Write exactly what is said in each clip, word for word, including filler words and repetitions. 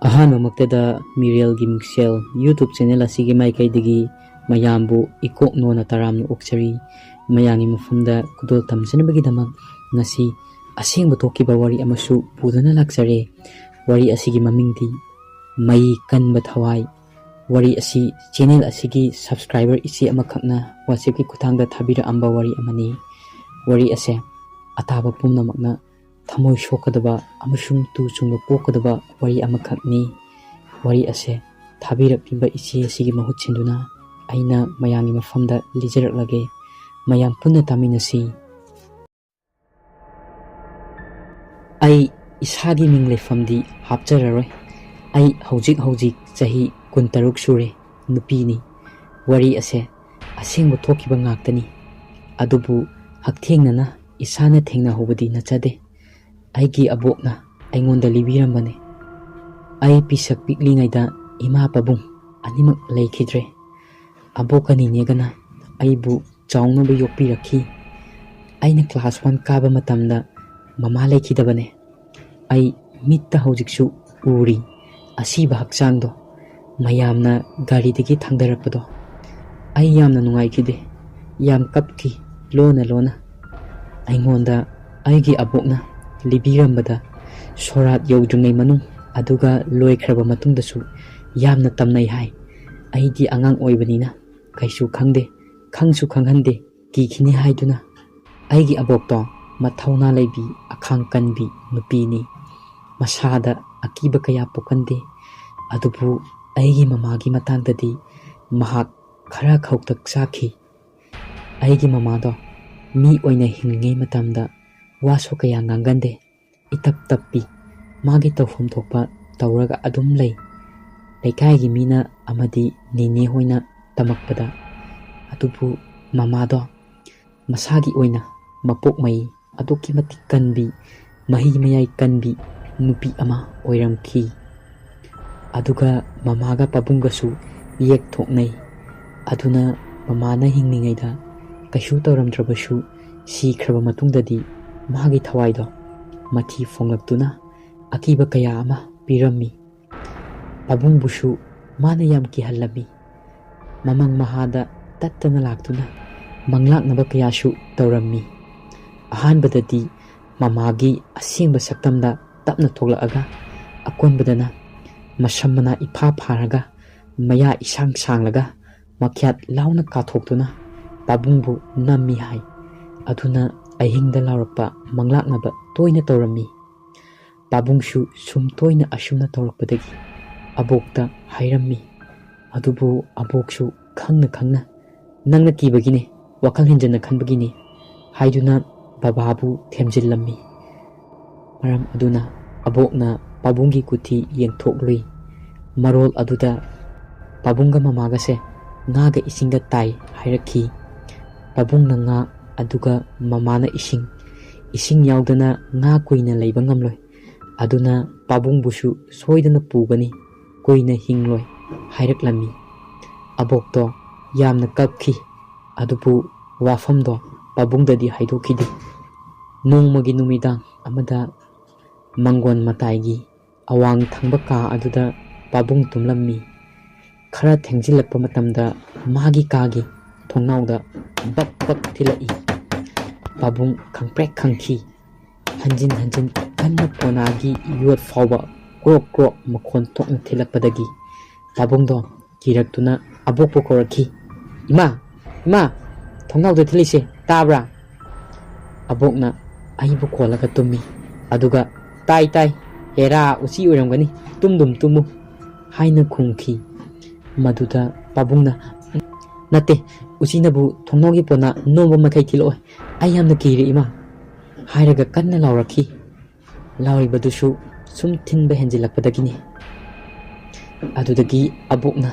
ꯑꯍꯥꯟꯕꯃꯛꯇꯗ ꯃꯤꯔꯦꯜꯒꯤ ꯃꯤꯡꯁꯦꯜ YouTube channel ꯑꯁꯤꯒꯤ ꯃꯥꯏꯀꯩꯗꯒꯤ ꯃꯌꯥꯝꯕꯨ ꯏꯀꯣꯛ ꯅꯣꯟꯅ ꯇꯔꯥꯝꯅ ꯑꯣꯛꯆꯔꯤ꯫ ꯃꯌꯥꯝꯒꯤ ꯃꯐꯝꯗ ꯈꯨꯗꯣꯜ ꯇꯝꯖꯅꯕꯒꯤꯗꯃꯛ ꯉꯁꯤ ꯑꯁꯦꯡꯕ ꯊꯣꯛꯈꯤꯕ ꯋꯥꯔꯤ ꯑꯃꯁꯨ ꯄꯨꯗꯨꯅ ꯂꯥꯛꯆꯔꯦ꯫ ꯋꯥꯔꯤ ꯑꯁꯤꯒꯤ ꯃꯃꯤꯡꯗꯤ ꯃꯩ ꯀꯟꯕ ꯊꯋꯥꯏ꯫ ꯋꯥꯔꯤ ꯑꯁꯤ ꯆꯦꯅꯦꯜ ꯑꯁꯤꯒꯤ ꯁꯕꯁꯀ꯭ꯔꯥꯏꯕꯔ ꯏꯆꯦ ꯑꯃꯈꯛꯅ WhatsAppꯀꯤ ꯈꯨꯠꯊꯥꯡꯗ ꯊꯥꯕꯤꯔꯛꯑꯝꯕ ꯋꯥꯔꯤ ꯑꯃꯅꯤ꯫ ꯋꯥꯔꯤ ꯑꯁꯦ ꯑꯇꯥꯕ ꯄꯨꯝꯅꯃꯛꯅ ꯊꯃꯣꯏ ꯁꯣꯛꯀꯗꯕ ꯑꯃꯁꯨꯡ ꯇꯨ ꯆꯨꯡꯕ ꯄꯣꯛꯀꯗꯕ ꯋꯥꯔꯤ ꯑꯃꯈꯛꯅꯤ꯫ ꯋꯥꯔꯤ ꯑꯁꯦ ꯊꯥꯕꯤꯔꯛꯂꯤꯕ ꯏꯆꯦ ꯑꯁꯤꯒꯤ ꯃꯍꯨꯠ ꯁꯤꯟꯗꯨꯅ ꯑꯩꯅ ꯃꯌꯥꯝꯒꯤ ꯃꯐꯝꯗ ꯂꯤꯖꯔꯛꯂꯒꯦ꯫ ꯃꯌꯥꯝ ꯄꯨꯟꯅ ꯇꯥꯃꯤꯟꯅꯁꯤ꯫ ꯑꯩ ꯏꯁꯥꯒꯤ ꯃꯤꯡ ꯂꯩꯐꯝꯗꯤ ꯍꯥꯞꯆꯔꯔꯣꯏ꯫ ꯑꯩ ꯍꯧꯖꯤꯛ ꯍꯧꯖꯤꯛ ꯆꯍꯤ ꯀꯨꯟꯇꯔꯨꯛ ꯁꯨꯔꯦ, ꯅꯨꯄꯤꯅꯤ꯫ ꯋꯥꯔꯤ ꯑꯁꯦ ꯑꯁꯦꯡꯕ ꯊꯣꯛꯈꯤꯕ ꯉꯥꯛꯇꯅꯤ꯫ ꯑꯗꯨꯕꯨ ꯍꯛꯊꯦꯡꯅꯅ ꯏꯁꯥꯅ ꯊꯦꯡꯅꯍꯧꯕꯗꯤ ꯅꯠꯆꯗꯦ꯫ ꯑꯩꯒꯤ ꯑꯕꯣꯛꯅ ꯑꯩꯉꯣꯟꯗ ꯂꯤꯕꯤꯔꯝꯕꯅꯤ꯫ ꯑꯩ ꯄꯤꯁꯛ ꯄꯤꯛꯂꯤꯉꯩꯗ ꯏꯃꯥ ꯄꯥꯕꯨꯡ ꯑꯅꯤꯃꯛ ꯂꯩꯈꯤꯗ꯭ꯔꯦ꯫ ꯑꯕꯣꯛꯀ ꯅꯤꯅꯦꯒꯅ ꯑꯩꯕꯨ ꯆꯥꯎꯅꯕ ꯌꯣꯛꯄꯤꯔꯛꯈꯤ꯫ ꯑꯩꯅ class one ꯀꯥꯕ ꯃꯇꯝꯗ ꯃꯃꯥ ꯂꯩꯈꯤꯗꯕꯅꯦ꯫ ꯑꯩ ꯃꯤꯠꯇ ꯍꯧꯖꯤꯛꯁꯨ ꯎꯔꯤ ꯑꯁꯤꯕ ꯍꯛꯆꯥꯡꯗꯣ, ꯃꯌꯥꯝꯅ ꯒꯥꯔꯤꯗꯒꯤ ꯊꯥꯡꯗꯔꯛꯄꯗꯣ꯫ ꯑꯩ ꯌꯥꯝꯅ ꯅꯨꯡꯉꯥꯏꯈꯤꯗꯦ, ꯌꯥꯝ ꯀꯞꯈꯤ ꯂꯣꯟꯅ ꯂꯣꯟꯅ꯫ ꯑꯩꯉꯣꯟꯗ ꯑꯩꯒꯤ ꯑꯕꯣꯛꯅ ꯂꯤꯕꯤꯔꯝꯕꯗ ꯁꯣꯔꯥꯠ ꯌꯧꯗ꯭ꯔꯤꯉꯩ ꯃꯅꯨꯡ ꯑꯗꯨꯒ ꯂꯣꯏꯈ꯭ꯔꯕ ꯃꯇꯨꯡꯗꯁꯨ ꯌꯥꯝꯅ ꯇꯝꯅꯩ ꯍꯥꯏ꯫ ꯑꯩꯗꯤ ꯑꯉꯥꯡ ꯑꯣꯏꯕꯅꯤꯅ ꯀꯩꯁꯨ ꯈꯪꯗꯦ, ꯈꯪꯁꯨ ꯈꯪꯍꯟꯗꯦ, ꯀꯤꯈꯤꯅꯤ ꯍꯥꯏꯗꯨꯅ꯫ ꯑꯩꯒꯤ ꯑꯕꯣꯛꯇꯣ ꯃꯊꯧꯅꯥ ꯂꯩꯕꯤ, ꯑꯈꯥꯡ ꯀꯟꯕꯤ ꯅꯨꯄꯤꯅꯤ꯫ ꯃꯁꯥꯗ ꯑꯀꯤꯕ ꯀꯌꯥ ꯄꯣꯛꯀꯟꯗꯦ꯫ ꯑꯗꯨꯕꯨ ꯑꯩꯒꯤ ꯃꯃꯥꯒꯤ ꯃꯇꯥꯡꯗꯗꯤ ꯃꯍꯥꯛ ꯈꯔ ꯈꯧꯇꯛ ꯆꯥꯈꯤ꯫ ꯑꯩꯒꯤ ꯃꯃꯥꯗꯣ ꯃꯤ ꯑꯣꯏꯅ ꯍꯤꯡꯂꯤꯉꯩ ꯃꯇꯝꯗ ꯋꯥꯁꯨ ꯀꯌꯥ ꯉꯥꯡꯒꯟꯗꯦ꯫ ꯏꯇꯞ ꯇꯞꯄꯤ꯫ ꯃꯥꯒꯤ ꯇꯧꯐꯝ ꯊꯣꯛꯄ ꯇꯧꯔꯒ ꯑꯗꯨꯝ ꯂꯩ꯫ ꯂꯩꯀꯥꯏꯒꯤ ꯃꯤꯅ ꯑꯃꯗꯤ ꯅꯦꯅꯦ ꯍꯣꯏꯅ ꯇꯝꯃꯛꯄꯗ꯫ ꯑꯗꯨꯕꯨ ꯃꯃꯥꯗꯣ ꯃꯁꯥꯒꯤ ꯑꯣꯏꯅ ꯃꯄꯣꯛ ꯃꯩ ꯑꯗꯨꯛꯀꯤ ꯃꯇꯤꯛ ꯀꯟꯕꯤ, ꯃꯍꯤ ꯃꯌꯥꯏ ꯀꯟꯕꯤ ꯅꯨꯄꯤ ꯑꯃ ꯑꯣꯏꯔꯝꯈꯤ꯫ ꯑꯗꯨꯒ ꯃꯃꯥꯒ ꯄꯥꯕꯨꯡꯒꯁꯨ ꯌꯦꯛ ꯊꯣꯛꯅꯩ꯫ ꯑꯗꯨꯅ ꯃꯃꯥꯅ ꯍꯤꯡꯂꯤꯉꯩꯗ ꯀꯩꯁꯨ ꯇꯧꯔꯝꯗ꯭ꯔꯕꯁꯨ, ꯁꯤꯈ꯭ꯔꯕ ꯃꯇꯨꯡꯗꯗꯤ ꯃꯥꯒꯤ ꯊꯋꯥꯏꯗꯣ ꯃꯊꯤ ꯐꯣꯡꯂꯛꯇꯨꯅ ꯑꯀꯤꯕ ꯀꯌꯥ ꯑꯃ ꯄꯤꯔꯝꯃꯤ꯫ ꯄꯥꯕꯨꯡꯕꯨꯁꯨ ꯃꯥꯅ ꯌꯥꯝ ꯀꯤꯍꯜꯂꯝꯃꯤ꯫ ꯃꯃꯪ ꯃꯍꯥꯗ ꯇꯠꯇꯅ ꯂꯥꯛꯇꯨꯅ ꯃꯪꯂꯥꯛꯅꯕ ꯀꯌꯥꯁꯨ ꯇꯧꯔꯝꯃꯤ꯫ ꯑꯍꯥꯟꯕꯗꯗꯤ ꯃꯃꯥꯒꯤ ꯑꯁꯦꯡꯕ ꯁꯛꯇꯝꯗ ꯇꯞꯅ ꯊꯣꯛꯂꯛꯑꯒ, ꯑꯀꯣꯟꯕꯗꯅ ꯃꯁꯝ ꯃꯅꯥ ꯏꯐꯥ ꯐꯥꯔꯒ, ꯃꯌꯥ ꯏꯁꯥꯡ ꯁꯥꯡꯂꯒ, ꯃꯈ꯭ꯌꯥꯠ ꯂꯥꯎꯅ ꯀꯥꯊꯣꯛꯇꯨꯅ ꯄꯥꯕꯨꯡꯕꯨ ꯅꯝꯃꯤ ꯍꯥꯏ꯫ ꯑꯗꯨꯅ ꯑꯍꯤꯡꯗ ꯂꯥꯎꯔꯛꯄ ꯃꯪꯂꯥꯛꯅꯕ ꯇꯣꯏꯅ ꯇꯧꯔꯝꯃꯤ꯫ ꯄꯥꯕꯨꯡꯁꯨ ꯁꯨꯝ ꯇꯣꯏꯅ ꯑꯁꯨꯝꯅ ꯇꯧꯔꯛꯄꯗꯒꯤ ꯑꯕꯣꯛꯇ ꯍꯥꯏꯔꯝꯃꯤ꯫ ꯑꯗꯨꯕꯨ ꯑꯕꯣꯛꯁꯨ ꯈꯪꯅ ꯈꯪꯅ, "ꯅꯪꯅ ꯀꯤꯕꯒꯤꯅꯦ, ꯋꯥꯈꯜ ꯍꯦꯟꯖꯟꯅ ꯈꯟꯕꯒꯤꯅꯦ" ꯍꯥꯏꯗꯨꯅ ꯕꯕꯥꯕꯨ ꯊꯦꯝꯖꯤꯜꯂꯝꯃꯤ꯫ ꯃꯔꯝ ꯑꯗꯨꯅ ꯑꯕꯣꯛꯅ ꯄꯥꯕꯨꯡꯒꯤ ꯀꯨꯊꯤ ꯌꯦꯡꯊꯣꯛꯂꯨꯏ꯫ ꯃꯔꯣꯜ ꯑꯗꯨꯗ ꯄꯥꯕꯨꯡꯒ ꯃꯃꯥꯒꯁꯦ ꯉꯥꯒ ꯏꯁꯤꯡꯒ ꯇꯥꯏ ꯍꯥꯏꯔꯛꯈꯤ꯫ ꯄꯥꯕꯨꯡꯅ ꯉꯥ, ꯑꯗꯨꯒ ꯃꯃꯥꯅ ꯏꯁꯤꯡ꯫ ꯏꯁꯤꯡ ꯌꯥꯎꯗꯅ ꯉꯥ ꯀꯨꯏꯅ ꯂꯩꯕ ꯉꯝꯂꯣꯏ꯫ ꯑꯗꯨꯅ ꯄꯥꯕꯨꯡꯕꯨꯁꯨ ꯁꯣꯏꯗꯅ ꯄꯨꯒꯅꯤ, ꯀꯨꯏꯅ ꯍꯤꯡꯂꯣꯏ ꯍꯥꯏꯔꯛꯂꯝꯃꯤ꯫ ꯑꯕꯣꯛꯇꯣ ꯌꯥꯝꯅ ꯀꯞꯈꯤ꯫ ꯑꯗꯨꯕꯨ ꯋꯥꯐꯝꯗꯣ ꯄꯥꯕꯨꯡꯗꯗꯤ ꯍꯥꯏꯗꯣꯛꯈꯤꯗꯦ꯫ ꯅꯣꯡꯃꯒꯤ ꯅꯨꯃꯤꯗꯥꯡ ꯑꯃꯗ ꯃꯪꯒꯣꯟ ꯃꯇꯥꯏꯒꯤ ꯑꯋꯥꯡ ꯊꯪꯕ ꯀꯥ ꯑꯗꯨꯗ ꯄꯥꯕꯨꯡ ꯇꯨꯝꯂꯝꯃꯤ꯫ ꯈꯔ ꯊꯦꯡꯖꯤꯜꯂꯛꯄ ꯃꯇꯝꯗ ꯃꯥꯒꯤ ꯀꯥꯒꯤ ꯊꯣꯡꯅꯥꯎꯗ ꯕꯛ ꯕꯛ ꯊꯤꯜꯂꯛꯏ꯫ ꯄꯥꯕꯨꯡ ꯈꯪꯄ꯭ꯔꯦꯛ ꯈꯪꯈꯤ꯫ ꯍꯟꯖꯤꯟ ꯍꯟꯖꯤꯟ ꯀꯟꯅ ꯀꯣꯅꯥꯒꯤ ꯌꯣꯠ ꯐꯥꯎꯕ ꯀ꯭ꯔꯣꯛ ꯀ꯭ꯔꯣꯛ ꯃꯈꯣꯟ ꯊꯣꯛꯅ ꯊꯤꯜꯂꯛꯄꯗꯒꯤ ꯄꯥꯕꯨꯡꯗꯣ ꯀꯤꯔꯛꯇꯨꯅ ꯑꯕꯣꯛꯄꯨ ꯀꯧꯔꯛꯈꯤ꯫ "ꯏꯃꯥ, ꯏꯃꯥ, ꯊꯣꯡꯅꯥꯎꯗ ꯊꯤꯜꯂꯤꯁꯦ ꯇꯥꯕ꯭ꯔꯥ?" ꯑꯕꯣꯛꯅ ꯑꯩꯕꯨ ꯀꯣꯜꯂꯒ ꯇꯨꯝꯃꯤ꯫ ꯑꯗꯨꯒ, "ꯇꯥꯏ, ꯇꯥꯏ, ꯍꯦꯔꯥ, ꯎꯆꯤ ꯑꯣꯏꯔꯝꯒꯅꯤ, ꯇꯨꯝꯗꯨꯝ ꯇꯨꯝꯃꯨ" ꯍꯥꯏꯅ ꯈꯨꯝꯈꯤ꯫ ꯃꯗꯨꯗ ꯄꯥꯕꯨꯡꯅ, "ꯅꯠꯇꯦ, ꯎꯆꯤꯅꯕꯨ ꯊꯣꯡꯅꯥꯎꯒꯤ ꯄꯣꯅꯥ ꯅꯣꯝꯕ ꯃꯈꯩ ꯊꯤꯜꯂꯛꯑꯣꯏ, ꯑꯩ ꯌꯥꯝꯅ ꯀꯤꯔꯦ ꯏꯃꯥ" ꯍꯥꯏꯔꯒ ꯀꯟꯅ ꯂꯥꯎꯔꯛꯈꯤ꯫ ꯂꯥꯎꯔꯤꯕꯗꯨꯁꯨ ꯁꯨꯝ ꯊꯤꯟꯕ ꯍꯦꯟꯖꯤꯜꯂꯛꯄꯗꯒꯤꯅꯤ꯫ ꯑꯗꯨꯗꯒꯤ ꯑꯕꯣꯛꯅ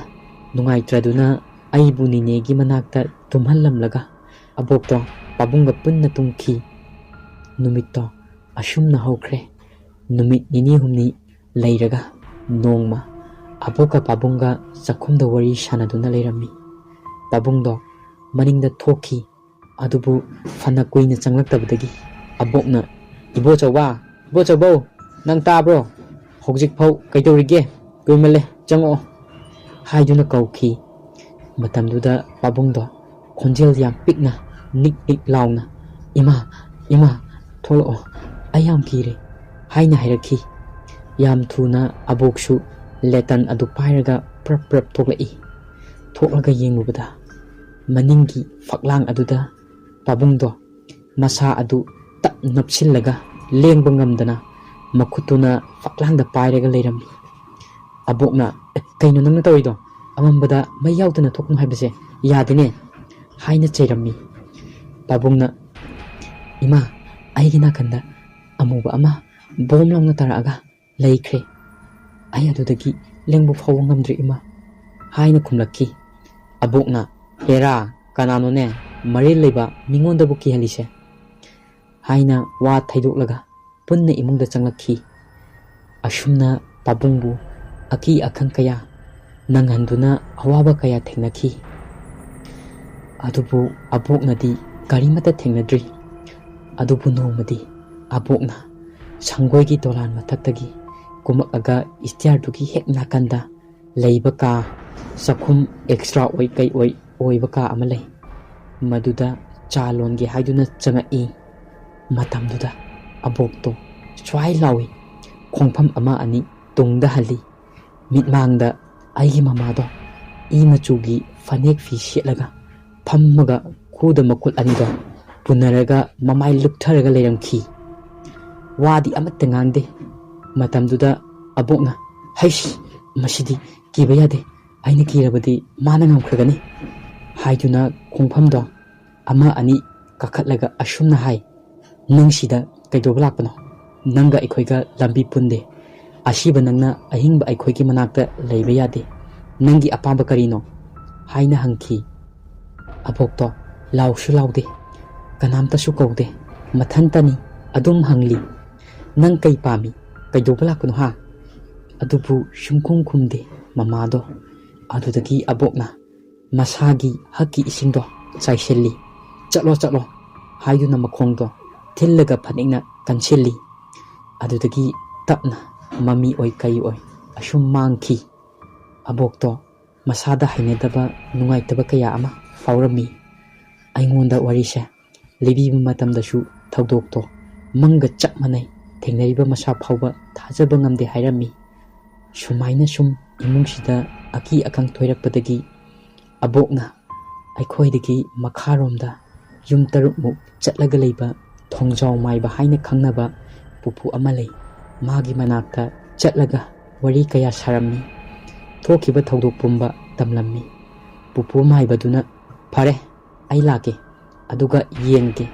ꯅꯨꯡꯉꯥꯏꯇ꯭ꯔꯗꯨꯅ ꯑꯩꯕꯨ ꯅꯤꯅꯦꯒꯤ ꯃꯅꯥꯛꯇ ꯇꯨꯝꯍꯜꯂꯝꯂꯒ ꯑꯕꯣꯛꯇꯣ ꯄꯥꯕꯨꯡꯒ ꯄꯨꯟꯅ ꯇꯨꯝꯈꯤ꯫ ꯅꯨꯃꯤꯠꯇꯣ ꯑꯁꯨꯝꯅ ꯍꯧꯈ꯭ꯔꯦ꯫ ꯅꯨꯃꯤꯠ ꯅꯤꯅꯤ ꯍꯨꯝꯅꯤ ꯂꯩꯔꯒ ꯅꯣꯡꯃ ꯑꯕꯣꯛꯀ ꯄꯥꯕꯨꯡꯒ ꯆꯥꯛꯈꯨꯝꯗ ꯋꯥꯔꯤ ꯁꯥꯟꯅꯗꯨꯅ ꯂꯩꯔꯝꯃꯤ꯫ ꯄꯥꯕꯨꯡꯗꯣ ꯃꯅꯤꯡꯗ ꯊꯣꯛꯈꯤ꯫ ꯑꯗꯨꯕꯨ ꯐꯅ ꯀꯨꯏꯅ ꯆꯪꯂꯛꯇꯕꯗꯒꯤ ꯑꯕꯣꯛꯅ, "ꯏꯕꯣꯆꯧꯕ, ꯏꯕꯣꯆꯧꯕꯧ, ꯅꯪ ꯇꯥꯕ꯭ꯔꯣ? ꯍꯧꯖꯤꯛꯐꯥꯎ ꯀꯩꯗꯧꯔꯤꯒꯦ?" "ꯀꯨꯏꯃꯜꯂꯦ, ꯆꯪꯉꯛꯑꯣ" ꯍꯥꯏꯗꯨꯅ ꯀꯧꯈꯤ꯫ ꯃꯇꯝꯗꯨꯗ ꯄꯥꯕꯨꯡꯗꯣ ꯈꯣꯟꯖꯦꯜ ꯌꯥꯝ ꯄꯤꯛꯅ, ꯅꯤꯛ ꯅꯤꯛ ꯂꯥꯎꯅ, "ꯏꯃꯥ, ꯏꯃꯥ, ꯊꯣꯛꯂꯛꯑꯣ, ꯑꯩ ꯌꯥꯝ ꯀꯤꯔꯦ" ꯍꯥꯏꯅ ꯍꯥꯏꯔꯛꯈꯤ꯫ ꯌꯥꯝ ꯊꯨꯅ ꯑꯕꯣꯛꯁꯨ ꯂꯦꯇꯟ ꯑꯗꯨ ꯄꯥꯏꯔꯒ ꯄ꯭ꯔꯞ ꯄ꯭ꯔꯞ ꯊꯣꯛꯂꯛꯏ꯫ ꯊꯣꯛꯂꯒ ꯌꯦꯡꯂꯨꯕꯗ ꯃꯅꯤꯡꯒꯤ ꯐꯛꯂꯥꯡ ꯑꯗꯨꯗ ꯄꯥꯕꯨꯡꯗꯣ ꯃꯁꯥ ꯑꯗꯨ ꯇꯞ ꯅꯞꯁꯤꯜꯂꯒ ꯂꯦꯡꯕ ꯉꯝꯗꯅ ꯃꯈꯨꯠꯇꯨꯅ ꯐꯛꯂꯥꯡꯗ ꯄꯥꯏꯔꯒ ꯂꯩꯔꯝꯃꯤ꯫ ꯑꯕꯣꯛꯅ, "ꯑꯦ, ꯀꯩꯅꯣ ꯅꯪꯅ ꯇꯧꯔꯤꯗꯣ? ꯑꯃꯝꯕꯗ ꯃꯩ ꯌꯥꯎꯗꯅ ꯊꯣꯛꯀꯅꯨ ꯍꯥꯏꯕꯁꯦ ꯌꯥꯗꯦꯅꯦ" ꯍꯥꯏꯅ ꯆꯩꯔꯝꯃꯤ꯫ ꯄꯥꯕꯨꯡꯅ, "ꯏꯃꯥ, ꯑꯩꯒꯤ ꯅꯥꯀꯟꯗ ꯑꯃꯨꯕ ꯑꯃ ꯕꯣꯝ ꯂꯥꯎꯅ ꯇꯥꯔꯛꯑꯒ ꯂꯩꯈ꯭ꯔꯦ꯫ ꯑꯩ ꯑꯗꯨꯗꯒꯤ ꯂꯦꯡꯕ ꯐꯥꯎꯕ ꯉꯝꯗ꯭ꯔꯦ, ꯏꯃꯥ" ꯍꯥꯏꯅ ꯈꯨꯝꯂꯛꯈꯤ꯫ ꯑꯕꯣꯛꯅ, "ꯍꯦꯔꯥ, ꯀꯅꯥꯅꯣꯅꯦ ꯃꯔꯤꯜ ꯂꯩꯕ ꯃꯤꯉꯣꯟꯗꯕꯨ ꯀꯤꯍꯜꯂꯤꯁꯦ?" ꯍꯥꯏꯅ ꯋꯥ ꯊꯩꯗꯣꯛꯂꯒ ꯄꯨꯟꯅ ꯏꯃꯨꯡꯗ ꯆꯪꯂꯛꯈꯤ꯫ ꯑꯁꯨꯝꯅ ꯄꯥꯕꯨꯡꯕꯨ ꯑꯀꯤ ꯑꯈꯪ ꯀꯌꯥ ꯅꯪꯍꯟꯗꯨꯅ ꯑꯋꯥꯕ ꯀꯌꯥ ꯊꯦꯡꯅꯈꯤ꯫ ꯑꯗꯨꯕꯨ ꯑꯕꯣꯛꯅꯗꯤ ꯀꯔꯤꯃꯠꯇ ꯊꯦꯡꯅꯗ꯭ꯔꯤ꯫ ꯑꯗꯨꯕꯨ ꯅꯣꯡꯃꯗꯤ ꯑꯕꯣꯛꯅ ꯁꯪꯒꯣꯏꯒꯤ ꯗꯣꯂꯥꯟ ꯃꯊꯛꯇꯒꯤ ꯀꯨꯝꯃꯛꯑꯒ ꯏꯁꯇꯤꯌꯥꯔꯗꯨꯒꯤ ꯍꯦꯛ ꯅꯥꯀꯟꯗ ꯂꯩꯕ ꯀꯥ, ꯆꯥꯛꯈꯨꯝ ꯑꯦꯛꯁꯇ꯭ꯔꯥ ꯑꯣꯏ ꯀꯩ ꯑꯣꯏ ꯑꯣꯏꯕ ꯀꯥ ꯑꯃ ꯂꯩ꯫ ꯃꯗꯨꯗ ꯆꯥ ꯂꯣꯟꯒꯦ ꯍꯥꯏꯗꯨꯅ ꯆꯪꯉꯛꯏ꯫ ꯃꯇꯝꯗꯨꯗ ꯑꯕꯣꯛꯇꯣ ꯁ꯭ꯋꯥꯏ ꯂꯥꯎꯏ, ꯈꯣꯡꯐꯝ ꯑꯃ ꯑꯅꯤ ꯇꯨꯡꯗ ꯍꯜꯂꯤ꯫ ꯃꯤꯠꯃꯥꯡꯗ ꯑꯩꯒꯤ ꯃꯃꯥꯗꯣ ꯏ ꯃꯆꯨꯒꯤ ꯐꯅꯦꯛ ꯐꯤ ꯁꯦꯠꯂꯒ ꯐꯝꯃꯒ ꯈꯨꯗ ꯃꯈꯨꯠ ꯑꯅꯤꯗꯣ ꯄꯨꯟꯅꯔꯒ ꯃꯃꯥꯏ ꯂꯨꯞꯊꯔꯒ ꯂꯩꯔꯝꯈꯤ꯫ ꯋꯥꯗꯤ ꯑꯃꯠꯇ ꯉꯥꯡꯗꯦ꯫ ꯃꯇꯝꯗꯨꯗ ꯑꯕꯣꯛꯅ, "ꯍꯩꯁ, ꯃꯁꯤꯗꯤ ꯀꯤꯕ ꯌꯥꯗꯦ, ꯑꯩꯅ ꯀꯤꯔꯕꯗꯤ ꯃꯥꯅ ꯉꯝꯈ꯭ꯔꯒꯅꯤ" ꯍꯥꯏꯗꯨꯅ ꯈꯣꯡꯐꯝꯗꯣ ꯑꯃ ꯑꯅꯤ ꯀꯥꯈꯠꯂꯒ ꯑꯁꯨꯝꯅ ꯍꯥꯏ, "ꯅꯪ ꯁꯤꯗ ꯀꯩꯗꯧꯕ ꯂꯥꯛꯄꯅꯣ? ꯅꯪꯒ ꯑꯩꯈꯣꯏꯒ ꯂꯝꯕꯤ ꯄꯨꯟꯗꯦ꯫ ꯑꯁꯤꯕ ꯅꯪꯅ ꯑꯍꯤꯡꯕ ꯑꯩꯈꯣꯏꯒꯤ ꯃꯅꯥꯛꯇ ꯂꯩꯕ ꯌꯥꯗꯦ꯫ ꯅꯪꯒꯤ ꯑꯄꯥꯝꯕ ꯀꯔꯤꯅꯣ?" ꯍꯥꯏꯅ ꯍꯪꯈꯤ꯫ ꯑꯕꯣꯛꯇꯣ ꯂꯥꯎꯁꯨ ꯂꯥꯎꯗꯦ, ꯀꯅꯥꯝꯇꯁꯨ ꯀꯧꯗꯦ, ꯃꯊꯟꯇꯅꯤ ꯑꯗꯨꯝ ꯍꯪꯂꯤ, "ꯅꯪ ꯀꯩ ꯄꯥꯝꯃꯤ? ꯀꯩꯗꯧꯕ ꯂꯥꯛꯄꯅꯣ ꯍꯥ?" ꯑꯗꯨꯕꯨ ꯁꯨꯝꯈꯨꯝ ꯈꯨꯝꯗꯦ ꯃꯃꯥꯗꯣ꯫ ꯑꯗꯨꯗꯒꯤ ꯑꯕꯣꯛꯅ ꯃꯁꯥꯒꯤ ꯍꯛꯀꯤ ꯏꯁꯤꯡꯗꯣ ꯆꯥꯏꯁꯤꯜꯂꯤ꯫ "ꯆꯠꯂꯣ, ꯆꯠꯂꯣ" ꯍꯥꯏꯗꯨꯅ ꯃꯈꯣꯡꯗꯣ ꯊꯤꯜꯂꯒ ꯐꯅꯦꯛꯅ ꯀꯟꯁꯤꯜꯂꯤ꯫ ꯑꯗꯨꯗꯒꯤ ꯇꯞꯅ ꯃꯃꯤ ꯑꯣꯏ ꯀꯩ ꯑꯣꯏ ꯁꯨꯝ ꯃꯥꯡꯈꯤ꯫ ꯑꯕꯣꯛꯇꯣ ꯃꯁꯥꯗ ꯍꯩꯅꯗꯕ, ꯅꯨꯡꯉꯥꯏꯇꯕ ꯀꯌꯥ ꯑꯃ ꯐꯥꯎꯔꯝꯃꯤ꯫ ꯑꯩꯉꯣꯟꯗ ꯋꯥꯔꯤꯁꯦ ꯂꯤꯕꯤꯕ ꯃꯇꯝꯗꯁꯨ ꯊꯧꯗꯣꯛꯇꯣ ꯃꯪꯒ ꯆꯞ ꯃꯥꯟꯅꯩ, ꯊꯦꯡꯅꯔꯤꯕ ꯃꯁꯥ ꯐꯥꯎꯕ ꯊꯥꯖꯕ ꯉꯝꯗꯦ ꯍꯥꯏꯔꯝꯃꯤ꯫ ꯁꯨꯃꯥꯏꯅ ꯁꯨꯝ ꯏꯃꯨꯡꯁꯤꯗ ꯑꯀꯤ ꯑꯈꯪ ꯊꯣꯏꯔꯛꯄꯗꯒꯤ ꯑꯕꯣꯛꯅ ꯑꯩꯈꯣꯏꯗꯒꯤ ꯃꯈꯥꯔꯣꯝꯗ ꯌꯨꯝ ꯇꯔꯨꯛꯃꯨꯛ ꯆꯠꯂꯒ ꯂꯩꯕ ꯊꯣꯡꯖꯥꯎ ꯃꯥꯏꯕ ꯍꯥꯏꯅ ꯈꯪꯅꯕ ꯄꯨꯄꯨ ꯑꯃ ꯂꯩ꯫ ꯃꯥꯒꯤ ꯃꯅꯥꯛꯇ ꯆꯠꯂꯒ ꯋꯥꯔꯤ ꯀꯌꯥ ꯁꯥꯔꯝꯃꯤ꯫ ꯊꯣꯛꯈꯤꯕ ꯊꯧꯗꯣꯛ ꯄꯨꯝꯕ ꯇꯝꯂꯝꯃꯤ꯫ ꯄꯨꯄꯨ ꯃꯥꯏꯕꯗꯨꯅ "ꯐꯔꯦ, ꯑꯩ ꯂꯥꯛꯀꯦ, ꯑꯗꯨꯒ ꯌꯦꯡꯒꯦ"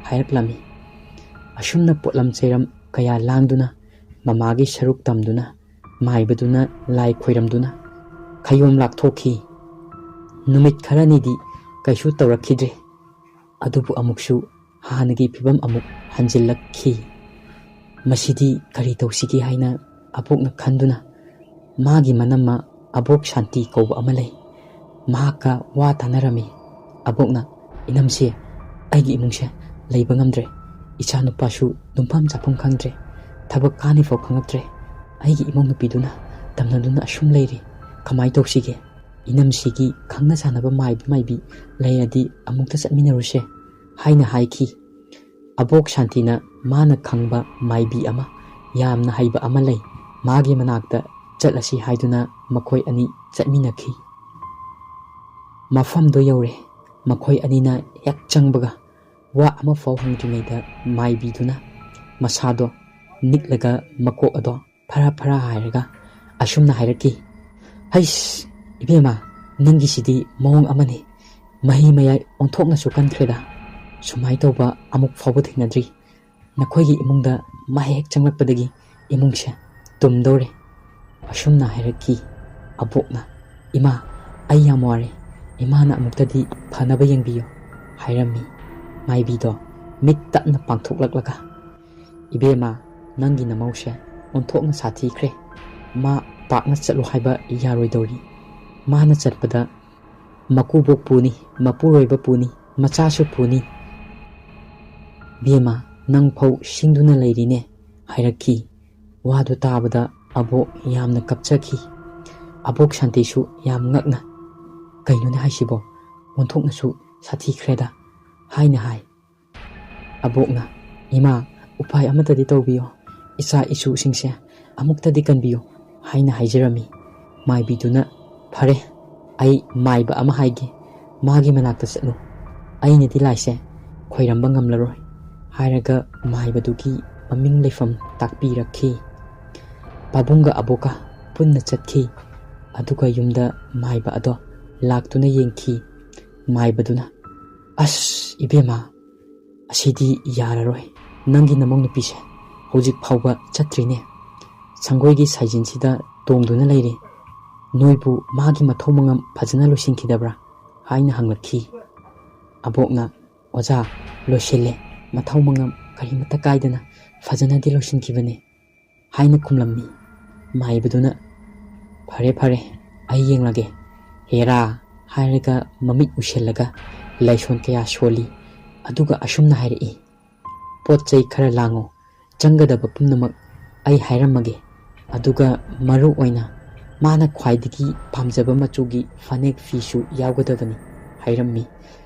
ꯍꯥꯏꯔꯛꯂꯝꯃꯤ꯫ ꯑꯁꯨꯝꯅ ꯄꯣꯠꯂꯝ ꯆꯩꯔꯝ ꯀꯌꯥ ꯂꯥꯡꯗꯨꯅ, ꯃꯃꯥꯒꯤ ꯁꯔꯨꯛ ꯇꯝꯗꯨꯅ, ꯃꯥꯏꯕꯗꯨꯅ ꯂꯥꯏ ꯈꯣꯏꯔꯝꯗꯨꯅ ꯈꯌꯣꯝ ꯂꯥꯛꯊꯣꯛꯈꯤ꯫ ꯅꯨꯃꯤꯠ ꯈꯔꯅꯤꯗꯤ ꯀꯩꯁꯨ ꯇꯧꯔꯛꯈꯤꯗ꯭ꯔꯦ꯫ ꯑꯗꯨꯕꯨ ꯑꯃꯨꯛꯁꯨ ꯍꯥꯟꯅꯒꯤ ꯐꯤꯕꯝ ꯑꯃꯨꯛ ꯍꯟꯖꯤꯜꯂꯛꯈꯤ꯫ ꯃꯁꯤꯗꯤ ꯀꯔꯤ ꯇꯧꯁꯤꯒꯦ ꯍꯥꯏꯅ ꯑꯕꯣꯛꯅ ꯈꯟꯗꯨꯅ ꯃꯥꯒꯤ ꯃꯅꯝꯃ ꯑꯕꯣꯛ ꯁꯥꯟꯇꯤ ꯀꯧꯕ ꯑꯃ ꯂꯩ꯫ ꯃꯍꯥꯛꯀ ꯋꯥ ꯇꯥꯅꯔꯝꯃꯤ꯫ ꯑꯕꯣꯛꯅ, "ꯏꯅꯝꯁꯦ, ꯑꯩꯒꯤ ꯏꯃꯨꯡꯁꯦ ꯂꯩꯕ ꯉꯝꯗ꯭ꯔꯦ꯫ ꯏꯆꯥ ꯅꯨꯄꯥꯁꯨ ꯇꯨꯝꯐꯝ ꯆꯥꯐꯝ ꯈꯪꯗ꯭ꯔꯦ꯫ ꯊꯕꯛ ꯀꯥꯅꯤꯐꯥꯎ ꯈꯪꯉꯛꯇ꯭ꯔꯦ꯫ ꯑꯩꯒꯤ ꯏꯃꯧ ꯅꯨꯄꯤꯗꯨꯅ ꯇꯝꯅꯗꯨꯅ ꯑꯁꯨꯝ ꯂꯩꯔꯤ꯫ ꯀꯃꯥꯏ ꯇꯧꯁꯤꯒꯦ? ꯏꯅꯝꯁꯤꯒꯤ ꯈꯪꯅ ꯆꯥꯟꯅꯕ ꯃꯥꯏꯕ ꯃꯥꯏꯕꯤ ꯂꯩꯔꯗꯤ ꯑꯃꯨꯛꯇ ꯆꯠꯃꯤꯟꯅꯔꯨꯁꯦ" ꯍꯥꯏꯅ ꯍꯥꯏꯈꯤ꯫ ꯑꯕꯣꯛ ꯁꯥꯟꯇꯤꯅ ꯃꯥꯅ ꯈꯪꯕ ꯃꯥꯏꯕꯤ ꯑꯃ, ꯌꯥꯝꯅ ꯍꯩꯕ ꯑꯃ ꯂꯩ, ꯃꯥꯒꯤ ꯃꯅꯥꯛꯇ ꯆꯠꯂꯁꯤ ꯍꯥꯏꯗꯨꯅ ꯃꯈꯣꯏ ꯑꯅꯤ ꯆꯠꯃꯤꯟꯅꯈꯤ꯫ ꯃꯐꯝꯗꯣ ꯌꯧꯔꯦ꯫ ꯃꯈꯣꯏ ꯑꯅꯤꯅ ꯍꯦꯛ ꯆꯪꯕꯒ ꯋꯥ ꯑꯃꯐꯥꯎ ꯍꯪꯗ꯭ꯔꯤꯉꯩꯗ ꯃꯥꯏꯕꯤꯗꯨꯅ ꯃꯁꯥꯗꯣ ꯅꯤꯛꯂꯒ ꯃꯀꯣꯛ ꯑꯗꯣ ꯐꯔꯥ ꯐꯔꯥ ꯍꯥꯏꯔꯒ ꯑꯁꯨꯝꯅ ꯍꯥꯏꯔꯛꯈꯤ, "ꯍꯩꯁ, ꯏꯕꯦꯝꯃ, ꯅꯪꯒꯤꯁꯤꯗꯤ ꯃꯑꯣꯡ ꯑꯃꯅꯤ꯫ ꯃꯍꯤ ꯃꯌꯥꯏ ꯑꯣꯟꯊꯣꯛꯅꯁꯨ ꯀꯟꯈ꯭ꯔꯦꯗ꯫ ꯁꯨꯃꯥꯏ ꯇꯧꯕ ꯑꯃꯨꯛ ꯐꯥꯎꯕ ꯊꯦꯡꯅꯗ꯭ꯔꯤ꯫ ꯅꯈꯣꯏꯒꯤ ꯏꯃꯨꯡꯗ ꯃꯍꯩ ꯍꯦꯛ ꯆꯪꯂꯛꯄꯗꯒꯤ ꯏꯃꯨꯡꯁꯦ ꯇꯨꯝꯗꯧꯔꯦ"꯫ ꯑꯁꯨꯝꯅ ꯍꯥꯏꯔꯛꯈꯤ꯫ ꯑꯕꯣꯛꯅ, "ꯏꯃꯥ, ꯑꯩ ꯌꯥꯝ ꯋꯥꯔꯦ꯫ ꯏꯃꯥꯅ ꯑꯃꯨꯛꯇꯗꯤ ꯐꯅꯕ ꯌꯦꯡꯕꯤꯌꯨ" ꯍꯥꯏꯔꯝꯃꯤ꯫ ꯃꯥꯏꯕꯤꯗꯣ ꯃꯤꯠ ꯇꯞꯅ ꯄꯥꯡꯊꯣꯛꯂꯛꯂꯒ, "ꯏꯕꯦꯝꯃ, ꯅꯪꯒꯤ ꯅꯃꯧꯁꯦ ꯑꯣꯟꯊꯣꯛꯅ ꯁꯥꯊꯤꯈ꯭ꯔꯦ꯫ ꯃꯥ ꯄꯥꯛꯅ ꯆꯠꯂꯨ ꯍꯥꯏꯕ ꯌꯥꯔꯣꯏꯗꯧꯔꯤ꯫ ꯃꯥꯅ ꯆꯠꯄꯗ ꯃꯀꯨꯕꯣꯛ ꯄꯨꯅꯤ, ꯃꯄꯨꯔꯣꯏꯕ ꯄꯨꯅꯤ, ꯃꯆꯥꯁꯨ ꯄꯨꯅꯤ꯫ ꯕꯦꯝꯃ, ꯅꯪ ꯐꯧ ꯁꯤꯡꯗꯨꯅ ꯂꯩꯔꯤꯅꯦ" ꯍꯥꯏꯔꯛꯈꯤ꯫ ꯋꯥꯗꯨ ꯇꯥꯕꯗ ꯑꯕꯣꯛ ꯌꯥꯝꯅ ꯀꯞꯆꯈꯤ꯫ ꯑꯕꯣꯛ ꯁꯥꯟꯇꯤꯁꯨ ꯌꯥꯝ ꯉꯛꯅ, "ꯀꯩꯅꯣꯅꯦ ꯍꯥꯏꯁꯤꯕꯣ? ꯑꯣꯟꯊꯣꯛꯅꯁꯨ ꯁꯥꯊꯤꯈ꯭ꯔꯦꯗ," ꯍꯥꯏꯅ ꯍꯥꯏ꯫ ꯑꯕꯣꯛꯅ, "ꯏꯃꯥ, ꯎꯄꯥꯏ ꯑꯃꯠꯇꯗꯤ ꯇꯧꯕꯤꯌꯣ, ꯏꯆꯥ ꯏꯁꯨꯁꯤꯡꯁꯦ ꯑꯃꯨꯛꯇꯗꯤ ꯀꯟꯕꯤꯌꯨ," ꯍꯥꯏꯅ ꯍꯥꯏꯖꯔꯝꯃꯤ꯫ ꯃꯥꯏꯕꯤꯗꯨꯅ, "ꯐꯔꯦ, ꯑꯩ ꯃꯥꯏꯕ ꯑꯃ ꯍꯥꯏꯒꯦ, ꯃꯥꯒꯤ ꯃꯅꯥꯛꯇ ꯆꯠꯂꯨ, ꯑꯩꯅꯗꯤ ꯂꯥꯏꯁꯦ ꯈꯣꯏꯔꯝꯕ ꯉꯝꯂꯔꯣꯏ," ꯍꯥꯏꯔꯒ ꯃꯥꯏꯕꯗꯨꯒꯤ ꯃꯃꯤꯡ ꯂꯩꯐꯝ ꯇꯥꯛꯄꯤꯔꯛꯈꯤ꯫ ꯄꯥꯕꯨꯡꯒ ꯑꯕꯣꯛꯀ ꯄꯨꯟꯅ ꯆꯠꯈꯤ꯫ ꯑꯗꯨꯒ ꯌꯨꯝꯗ ꯃꯥꯏꯕ ꯑꯗꯣ ꯂꯥꯛꯇꯨꯅ ꯌꯦꯡꯈꯤ꯫ ꯃꯥꯏꯕꯗꯨꯅ, "ꯑꯁ, ꯏꯕꯦꯝꯃ, ꯑꯁꯤꯗꯤ ꯌꯥꯔꯔꯣꯏ꯫ ꯅꯪꯒꯤ ꯅꯃꯧ ꯅꯨꯄꯤꯁꯦ ꯍꯧꯖꯤꯛ ꯐꯥꯎꯕ ꯆꯠꯇ꯭ꯔꯤꯅꯦ꯫ ꯁꯪꯒꯣꯏꯒꯤ ꯁꯥꯏꯖꯤꯟꯁꯤꯗ ꯇꯣꯡꯗꯨꯅ ꯂꯩꯔꯤ꯫ ꯅꯣꯏꯕꯨ ꯃꯥꯒꯤ ꯃꯊꯧ ꯃꯉꯝ ꯐꯖꯅ ꯂꯣꯏꯁꯤꯟꯈꯤꯗꯕ꯭ꯔꯥ?" ꯍꯥꯏꯅ ꯍꯪꯂꯛꯈꯤ꯫ ꯑꯕꯣꯛꯅ, "ꯑꯣꯖꯥ, ꯂꯣꯏꯁꯤꯜꯂꯦ꯫ ꯃꯊꯧ ꯃꯉꯝ ꯀꯔꯤꯃꯠꯇ ꯀꯥꯏꯗꯅ ꯐꯖꯅꯗꯤ ꯂꯣꯏꯁꯤꯟꯈꯤꯕꯅꯤ," ꯍꯥꯏꯅ ꯈꯨꯝꯂꯝꯃꯤ꯫ ꯃꯥꯏꯕꯗꯨꯅ, "ꯐꯔꯦ, ꯐꯔꯦ, ꯑꯩ ꯌꯦꯡꯂꯒꯦ꯫ ꯍꯦꯔꯥ," ꯍꯥꯏꯔꯒ ꯃꯃꯤꯠ ꯎꯏꯁꯤꯜꯂꯒ ꯂꯥꯏꯁꯣꯟ ꯀꯌꯥ ꯁꯣꯜꯂꯤ꯫ ꯑꯗꯨꯒ ꯑꯁꯨꯝꯅ ꯍꯥꯏꯔꯛꯏ, "ꯄꯣꯠ ꯆꯩ ꯈꯔ ꯂꯥꯡꯉꯨ꯫ ꯆꯪꯒꯗꯕ ꯄꯨꯝꯅꯃꯛ ꯑꯩ ꯍꯥꯏꯔꯝꯃꯒꯦ꯫ ꯑꯗꯨꯒ ꯃꯔꯨ ꯑꯣꯏꯅ ꯃꯥꯅ ꯈ꯭ꯋꯥꯏꯗꯒꯤ ꯄꯥꯝꯖꯕ ꯃꯆꯨꯒꯤ ꯐꯅꯦꯛ ꯐꯤꯁꯨ ꯌꯥꯎꯒꯗꯕꯅꯤ," ꯍꯥꯏꯔꯝꯃꯤ꯫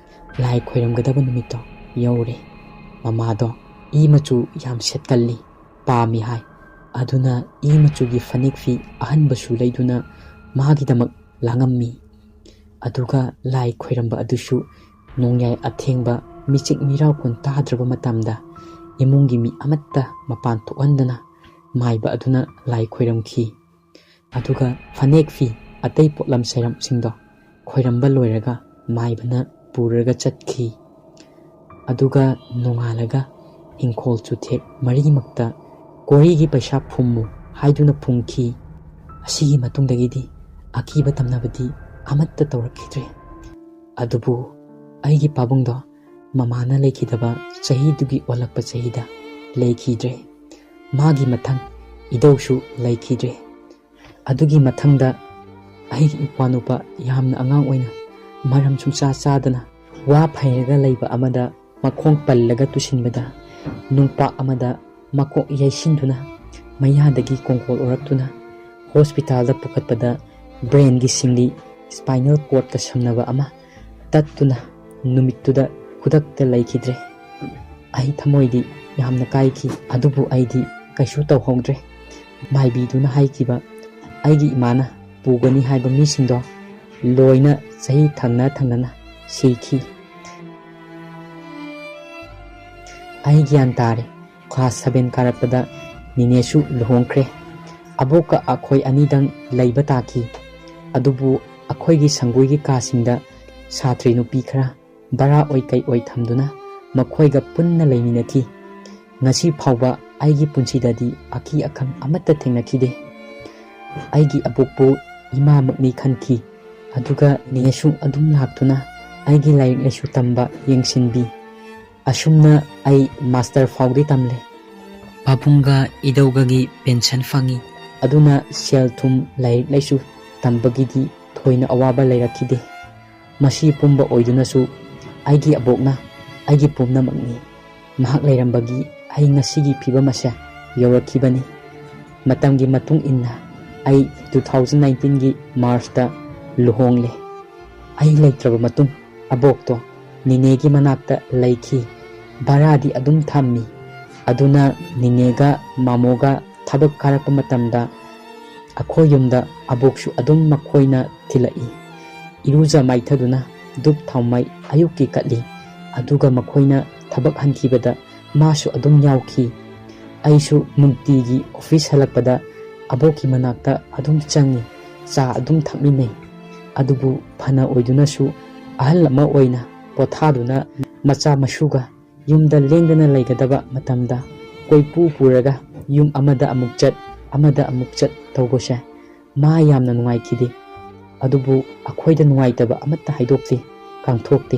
ꯂꯥꯏ ꯈꯣꯏꯔꯝꯒꯗꯕ ꯅꯨꯃꯤꯠꯇꯣ ꯌꯧꯔꯦ꯫ ꯃꯃꯥꯗꯣ ꯏ ꯃꯆꯨ ꯌꯥꯝ ꯁꯦꯠꯀꯜꯂꯤ, ꯄꯥꯝꯃꯤ ꯍꯥꯏ꯫ ꯑꯗꯨꯅ ꯏ ꯃꯆꯨꯒꯤ ꯐꯅꯦꯛ ꯐꯤ ꯑꯍꯟꯕꯁꯨ ꯂꯩꯗꯨꯅ ꯃꯥꯒꯤꯗꯃꯛ ꯂꯥꯡꯉꯝꯃꯤ꯫ ꯑꯗꯨꯒ ꯂꯥꯏ ꯈꯣꯏꯔꯝꯕ ꯑꯗꯨꯁꯨ ꯅꯣꯡꯌꯥꯏ ꯑꯊꯦꯡꯕ, ꯃꯤꯆꯤꯛ ꯃꯤꯔꯥꯎꯈꯣꯟ ꯇꯥꯗ꯭ꯔꯕ ꯃꯇꯝꯗ ꯏꯃꯨꯡꯒꯤ ꯃꯤ ꯑꯃꯠꯇ ꯃꯄꯥꯟ ꯊꯣꯛꯍꯟꯗꯅ ꯃꯥꯏꯕ ꯑꯗꯨꯅ ꯂꯥꯏ ꯈꯣꯏꯔꯝꯈꯤ꯫ ꯑꯗꯨꯒ ꯐꯅꯦꯛ ꯐꯤ, ꯑꯇꯩ ꯄꯣꯠꯂꯝ ꯆꯩꯔꯝꯁꯤꯡꯗꯣ ꯈꯣꯏꯔꯝꯕ ꯂꯣꯏꯔꯒ ꯃꯥꯏꯕꯅ ꯄꯨꯔꯒ ꯆꯠꯈꯤ꯫ ꯑꯗꯨꯒ ꯅꯣꯡꯉꯥꯜꯂꯒ ꯏꯪꯈꯣꯜ ꯆꯨꯊꯦꯛ ꯃꯔꯤꯃꯛꯇ ꯀꯣꯔꯤꯒꯤ ꯄꯩꯁꯥ ꯐꯨꯝꯃꯨ ꯍꯥꯏꯗꯨꯅ ꯐꯨꯝꯈꯤ꯫ ꯑꯁꯤꯒꯤ ꯃꯇꯨꯡꯗꯒꯤꯗꯤ ꯑꯀꯤꯕ ꯇꯝꯅꯕꯗꯤ ꯑꯃꯠꯇ ꯇꯧꯔꯛꯈꯤꯗ꯭ꯔꯦ꯫ ꯑꯗꯨꯕꯨ ꯑꯩꯒꯤ ꯄꯥꯕꯨꯡꯗꯣ ꯃꯃꯥꯅ ꯂꯩꯈꯤꯗꯕ ꯆꯍꯤꯗꯨꯒꯤ ꯑꯣꯜꯂꯛꯄ ꯆꯍꯤꯗ ꯂꯩꯈꯤꯗ꯭ꯔꯦ꯫ ꯃꯥꯒꯤ ꯃꯊꯪ ꯏꯙꯧꯁꯨ ꯂꯩꯈꯤꯗ꯭ꯔꯦ꯫ ꯑꯗꯨꯒꯤ ꯃꯊꯪꯗ ꯑꯩꯒꯤ ꯏꯄ꯭ꯋꯥꯅꯨꯄꯥ ꯌꯥꯝꯅ ꯑꯉꯥꯡ ꯑꯣꯏꯅ ꯃꯔꯝ ꯁꯨꯡꯆꯥ ꯆꯥꯗꯅ ꯋꯥ ꯐꯩꯔꯒ ꯂꯩꯕ ꯑꯃꯗ ꯃꯈꯣꯡ ꯄꯜꯂꯒ ꯇꯨꯁꯤꯟꯕꯗ ꯅꯨꯡꯄꯥꯛ ꯑꯃꯗ ꯃꯀꯣꯛ ꯌꯩꯁꯤꯟꯗꯨꯅ ꯃꯌꯥꯗꯒꯤ ꯀꯣꯡꯒꯣꯜ ꯑꯣꯔꯛꯇꯨꯅ ꯍꯣꯁꯄꯤꯇꯥꯜꯗ ꯄꯨꯈꯠꯄꯗ ꯕ꯭ꯔꯦꯟꯒꯤ ꯁꯤꯡꯂꯤ, ꯁ꯭ꯄꯥꯏꯅꯦꯜ ꯀꯣꯔꯗꯀ ꯁꯝꯅꯕ ꯑꯃ ꯇꯠꯇꯨꯅ ꯅꯨꯃꯤꯠꯇꯨꯗ ꯈꯨꯗꯛꯇ ꯂꯩꯈꯤꯗ꯭ꯔꯦ꯫ ꯑꯩ ꯊꯃꯣꯏꯗꯤ ꯌꯥꯝꯅ ꯀꯥꯏꯈꯤ, ꯑꯗꯨꯕꯨ ꯑꯩꯗꯤ ꯀꯩꯁꯨ ꯇꯧꯍꯧꯗ꯭ꯔꯦ꯫ ꯃꯥꯏꯕꯤꯗꯨꯅ ꯍꯥꯏꯈꯤꯕ ꯑꯩꯒꯤ ꯏꯃꯥꯅ ꯄꯨꯒꯅꯤ ꯍꯥꯏꯕ ꯃꯤꯁꯤꯡꯗꯣ ꯂꯣꯏꯅ ꯆꯍꯤ ꯊꯪꯅ ꯊꯪꯅꯅ ꯁꯤꯈꯤ꯫ ꯑꯩ ꯒ꯭ꯌꯥꯟ ꯇꯥꯔꯦ꯫ Class seven ꯀꯥꯔꯛꯄꯗ ꯅꯤꯅꯦꯁꯨ ꯂꯨꯍꯣꯡꯈ꯭ꯔꯦ꯫ ꯑꯕꯣꯛꯀ ꯑꯩꯈꯣꯏ ꯑꯅꯤꯗꯪ ꯂꯩꯕ ꯇꯥꯈꯤ꯫ ꯑꯗꯨꯕꯨ ꯑꯩꯈꯣꯏꯒꯤ ꯁꯪꯒꯣꯏꯒꯤ ꯀꯥꯁꯤꯡꯗ ꯁꯥꯇ꯭ꯔꯤ ꯅꯨꯄꯤ ꯈꯔ ꯚꯔꯥ ꯑꯣꯏ ꯀꯩ ꯑꯣꯏ ꯊꯝꯗꯨꯅ ꯃꯈꯣꯏꯒ ꯄꯨꯟꯅ ꯂꯩꯃꯤꯟꯅꯈꯤ꯫ ꯉꯁꯤ ꯐꯥꯎꯕ ꯑꯩꯒꯤ ꯄꯨꯟꯁꯤꯗꯗꯤ ꯑꯀꯤ ꯑꯈꯪ ꯑꯃꯠꯇ ꯊꯦꯡꯅꯈꯤꯗꯦ꯫ ꯑꯩꯒꯤ ꯑꯕꯣꯛꯄꯨ ꯏꯃꯥꯃꯛꯅꯤ ꯈꯟꯈꯤ꯫ ꯑꯗꯨꯒ ꯅꯦꯁꯨ ꯑꯗꯨꯝ ꯂꯥꯛꯇꯨꯅ ꯑꯩꯒꯤ ꯂꯥꯏꯔꯤꯛ ꯂꯥꯏꯁꯨ ꯇꯝꯕ ꯌꯦꯡꯁꯤꯟꯕꯤ꯫ ꯑꯁꯨꯝꯅ ꯑꯩ ꯃꯥꯁꯇꯔ ꯐꯥꯎꯗꯤ ꯇꯝꯂꯦ꯫ ꯄꯥꯕꯨꯡꯒ ꯏꯙꯧꯒꯒꯤ ꯄꯦꯟꯁꯟ ꯐꯪꯉꯤ꯫ ꯑꯗꯨꯅ ꯁꯦꯜ ꯊꯨꯝ, ꯂꯥꯏꯔꯤꯛ ꯂꯥꯏꯁꯨ ꯇꯝꯕꯒꯤꯗꯤ ꯊꯣꯏꯅ ꯑꯋꯥꯕ ꯂꯩꯔꯛꯈꯤꯗꯦ꯫ ꯃꯁꯤ ꯄꯨꯝꯕ ꯑꯣꯏꯗꯨꯅꯁꯨ ꯑꯩꯒꯤ ꯑꯕꯣꯛꯅ ꯑꯩꯒꯤ ꯄꯨꯝꯅꯃꯛꯅꯤ꯫ ꯃꯍꯥꯛ ꯂꯩꯔꯝꯕꯒꯤ ꯑꯩ ꯉꯁꯤꯒꯤ ꯐꯤꯕꯝ ꯑꯁꯦ ꯌꯧꯔꯛꯈꯤꯕꯅꯤ꯫ ꯃꯇꯝꯒꯤ ꯃꯇꯨꯡ ꯏꯟꯅ ꯑꯩ ꯇꯨ ꯊꯥꯎꯖꯟ ꯅꯥꯏꯟꯇꯤꯟꯒꯤ ꯃꯥꯔꯆꯇ ꯂꯨꯍꯣꯡꯂꯦ꯫ ꯑꯩ ꯂꯩꯇ꯭ꯔꯕ ꯃꯇꯨꯡ ꯑꯕꯣꯛꯇꯣ ꯅꯤꯅꯦꯒꯤ ꯃꯅꯥꯛꯇ ꯂꯩꯈꯤ꯫ ꯚꯔꯥꯗꯤ ꯑꯗꯨꯝ ꯊꯝꯃꯤ꯫ ꯑꯗꯨꯅ ꯅꯤꯅꯦꯒ ꯃꯥꯃꯣꯒ ꯊꯕꯛ ꯀꯥꯔꯛꯄ ꯃꯇꯝꯗ ꯑꯩꯈꯣꯏ ꯌꯨꯝꯗ ꯑꯕꯣꯛꯁꯨ ꯑꯗꯨꯝ ꯃꯈꯣꯏꯅ ꯊꯤꯜꯂꯛꯏ꯫ ꯏꯔꯨꯖ ꯃꯥꯏꯊꯗꯨꯅ ꯙꯨꯞ ꯊꯥꯎꯃꯩ ꯑꯌꯨꯛꯀꯤ ꯀꯠꯂꯤ꯫ ꯑꯗꯨꯒ ꯃꯈꯣꯏꯅ ꯊꯕꯛ ꯍꯟꯈꯤꯕꯗ ꯃꯥꯁꯨ ꯑꯗꯨꯝ ꯌꯥꯎꯈꯤ꯫ ꯑꯩꯁꯨ ꯅꯨꯡꯇꯤꯒꯤ ꯑꯣꯐꯤꯁ ꯍꯜꯂꯛꯄꯗ ꯑꯕꯣꯛꯀꯤ ꯃꯅꯥꯛꯇ ꯑꯗꯨꯝ ꯆꯪꯉꯤ, ꯆꯥ ꯑꯗꯨꯝ ꯊꯛꯃꯤꯟꯅꯩ꯫ ꯑꯗꯨꯕꯨ ꯐꯅ ꯑꯣꯏꯗꯨꯅꯁꯨ ꯑꯍꯜ ꯑꯃ ꯑꯣꯏꯅ ꯄꯣꯊꯥꯗꯨꯅ ꯃꯆꯥ ꯃꯁꯨꯒ ꯌꯨꯝꯗ ꯂꯦꯡꯗꯅ ꯂꯩꯒꯗꯕ ꯃꯇꯝꯗ ꯀꯣꯏꯄꯨ ꯄꯨꯔꯒ ꯌꯨꯝ ꯑꯃꯗ ꯑꯃꯨꯛ ꯆꯠ, ꯑꯃꯗ ꯑꯃꯨꯛ ꯆꯠ ꯇꯧꯕꯁꯦ ꯃꯥ ꯌꯥꯝꯅ ꯅꯨꯡꯉꯥꯏꯈꯤꯗꯦ꯫ ꯑꯗꯨꯕꯨ ꯑꯩꯈꯣꯏꯗ ꯅꯨꯡꯉꯥꯏꯇꯕ ꯑꯃꯠꯇ ꯍꯥꯏꯗꯣꯛꯇꯦ, ꯀꯥꯡꯊꯣꯛꯇꯦ꯫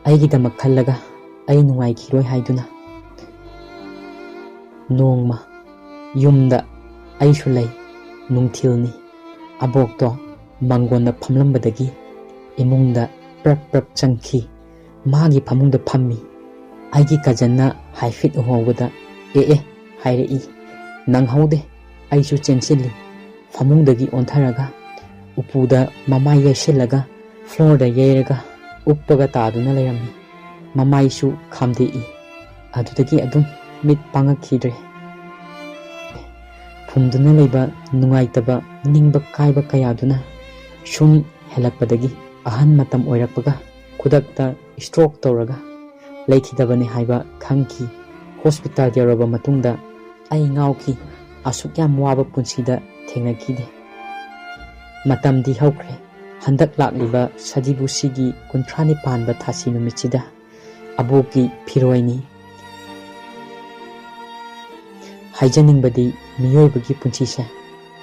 ꯑꯩꯒꯤꯗꯃꯛ ꯈꯜꯂꯒ ꯑꯩ ꯅꯨꯡꯉꯥꯏꯈꯤꯔꯣꯏ ꯍꯥꯏꯗꯨꯅ꯫ ꯅꯣꯡꯃ ꯌꯨꯝꯗ ꯑꯩꯁꯨ ꯂꯩ꯫ ꯅꯨꯡꯊꯤꯜꯅꯤ꯫ ꯑꯕꯣꯛꯇꯣ ꯃꯥꯡꯒꯣꯟꯗ ꯐꯝꯂꯝꯕꯗꯒꯤ ꯏꯃꯨꯡꯗ ꯄ꯭ꯔꯞ ꯄ꯭ꯔꯞ ꯆꯪꯈꯤ꯫ ꯃꯥꯒꯤ ꯐꯃꯨꯡꯗ ꯐꯝꯃꯤ꯫ ꯑꯩꯒꯤ ꯀꯖꯟꯅ ꯍꯥꯏꯐꯦꯠ ꯎꯍꯧꯕꯗ "ꯑꯦ ꯑꯦ" ꯍꯥꯏꯔꯛꯏ꯫ ꯅꯪꯍꯧꯗꯦ꯫ ꯑꯩꯁꯨ ꯆꯦꯟꯁꯤꯜꯂꯤ꯫ ꯐꯃꯨꯡꯗꯒꯤ ꯑꯣꯟꯊꯔꯒ ꯎꯄꯨꯗ ꯃꯃꯥꯏ ꯌꯩꯁꯤꯜꯂꯒ floorꯗ ꯌꯩꯔꯒ ꯎꯞꯄꯒ ꯇꯥꯗꯨꯅ ꯂꯩꯔꯝꯃꯤ꯫ ꯃꯃꯥꯏꯁꯨ ꯈꯥꯝꯗꯦꯛꯏ꯫ ꯑꯗꯨꯗꯒꯤ ꯑꯗꯨꯝ ꯃꯤꯠ ꯄꯥꯡꯉꯛꯈꯤꯗ꯭ꯔꯦ꯫ ꯐꯨꯝꯗꯨꯅ ꯂꯩꯕ ꯅꯨꯡꯉꯥꯏꯇꯕ, ꯅꯤꯡꯕ ꯀꯥꯏꯕ ꯀꯌꯥꯗꯨꯅ ꯁꯨꯝ ꯍꯦꯜꯂꯛꯄꯗꯒꯤ ꯑꯍꯟ ꯃꯇꯝ ꯑꯣꯏꯔꯛꯄꯒ ꯈꯨꯗꯛꯇ stroke ꯇꯧꯔꯒ ꯂꯩꯈꯤꯗꯕꯅꯤ ꯍꯥꯏꯕ ꯈꯪꯈꯤ꯫ Hospital ꯌꯧꯔꯕ ꯃꯇꯨꯡꯗ ꯑꯩ ꯉꯥꯎꯈꯤ꯫ ꯑꯁꯨꯛ ꯌꯥꯝ ꯋꯥꯕ ꯄꯨꯟꯁꯤꯗ ꯊꯦꯡꯅꯈꯤꯗꯦ꯫ ꯃꯇꯝꯗꯤ ꯍꯧꯈ꯭ꯔꯦ꯫ ꯍꯟꯗꯛ ꯂꯥꯛꯂꯤꯕ ꯁꯖꯤꯕꯨꯁꯤꯒꯤ ꯀꯨꯟꯊ꯭ꯔꯥ ꯅꯤꯄꯥꯟꯕ ꯊꯥꯁꯤ ꯅꯨꯃꯤꯠꯁꯤꯗ ꯑꯕꯣꯛꯀꯤ ꯐꯤꯔꯣꯏꯅꯤ꯫ ꯍꯥꯏꯖꯅꯤꯡꯕꯗꯤ ꯃꯤꯑꯣꯏꯕꯒꯤ ꯄꯨꯟꯁꯤꯁꯦ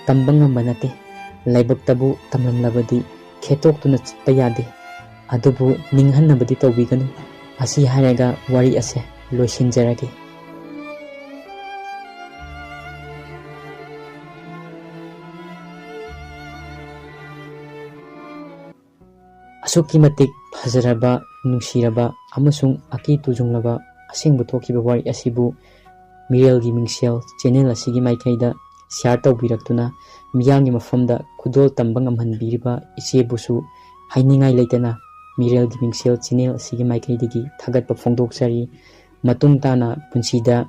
ꯇꯝꯕ ꯉꯝꯕ ꯅꯠꯇꯦ꯫ ꯂꯥꯏꯕꯛꯇꯕꯨ ꯇꯝꯂꯝꯂꯕꯗꯤ ꯈꯦꯠꯇꯣꯛꯇꯨꯅ ꯆꯠꯄ ꯌꯥꯗꯦ꯫ ꯑꯗꯨꯕꯨ ꯅꯤꯡꯍꯟꯅꯕꯗꯤ ꯇꯧꯕꯤꯒꯅꯨ꯫ ꯑꯁꯤ ꯍꯥꯏꯔꯒ ꯋꯥꯔꯤ ꯑꯁꯦ ꯂꯣꯏꯁꯤꯟꯖꯔꯒꯦ꯫ ꯑꯁꯨꯛꯀꯤ ꯃꯇꯤꯛ ꯐꯖꯔꯕ, ꯅꯨꯡꯁꯤꯔꯕ ꯑꯃꯁꯨꯡ ꯑꯀꯤ ꯇꯨꯖꯨꯡꯂꯕ ꯑꯁꯦꯡꯕ ꯊꯣꯛꯈꯤꯕ ꯋꯥꯔꯤ ꯑꯁꯤꯕꯨ ꯃꯤꯔꯦꯜꯒꯤ ꯃꯤꯡꯁꯦꯜ channel ꯑꯁꯤꯒꯤ ꯃꯥꯏꯀꯩꯗ share ꯇꯧꯕꯤꯔꯛꯇꯨꯅ ꯃꯤꯌꯥꯝꯒꯤ ꯃꯐꯝꯗ ꯈꯨꯗꯣꯜ ꯇꯝꯕ ꯉꯝꯍꯟꯕꯤꯔꯤꯕ ꯏꯆꯦꯕꯨꯁꯨ ꯍꯥꯏꯅꯤꯡꯉꯥꯏ ꯂꯩꯇꯅ ꯃꯤꯔꯦꯜꯒꯤ ꯃꯤꯡꯁꯦꯜ channel ꯑꯁꯤꯒꯤ ꯃꯥꯏꯀꯩꯗꯒꯤ ꯊꯥꯒꯠꯄ ꯐꯣꯡꯗꯣꯛꯆꯔꯤ꯫ ꯃꯇꯨꯡ ꯇꯥꯅ ꯄꯨꯟꯁꯤꯗ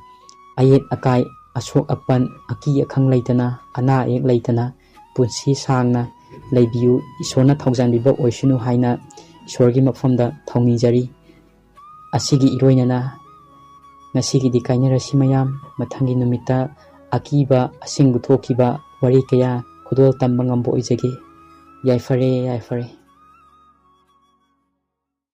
ꯑꯌꯦꯠ ꯑꯀꯥꯏ, ꯑꯁꯣꯛ ꯑꯄꯟ, ꯑꯀꯤ ꯑꯈꯪ ꯂꯩꯇꯅ, ꯑꯅꯥ ꯑꯌꯦꯛ ꯂꯩꯇꯅ ꯄꯨꯟꯁꯤ ꯁꯥꯡꯅ ꯂꯩꯕꯤꯌꯨ, ꯏꯁꯣꯔꯅ ꯊꯧꯖꯥꯟꯕꯤꯕ ꯑꯣꯏꯁꯅꯨ ꯍꯥꯏꯅ ꯏꯁꯣꯔꯒꯤ ꯃꯐꯝꯗ ꯊꯧꯅꯤꯖꯔꯤ꯫ ꯑꯁꯤꯒꯤ ꯏꯔꯣꯏꯅꯅ ꯉꯁꯤꯒꯤꯗꯤ ꯀꯥꯏꯅꯔꯁꯤ ꯃꯌꯥꯝ꯫ ꯃꯊꯪꯒꯤ ꯅꯨꯃꯤꯠꯇ ꯑꯀꯤꯕ ꯑꯁꯦꯡꯕ ꯊꯣꯛꯈꯤꯕ ꯋꯥꯔꯤ ꯀꯌꯥ ꯈꯨꯗꯣꯜ ꯇꯝꯕ ꯉꯝꯕ ꯑꯣꯏꯖꯒꯦ꯫ ꯌꯥꯏꯐꯔꯦ, ꯌꯥꯏꯐꯔꯦ꯫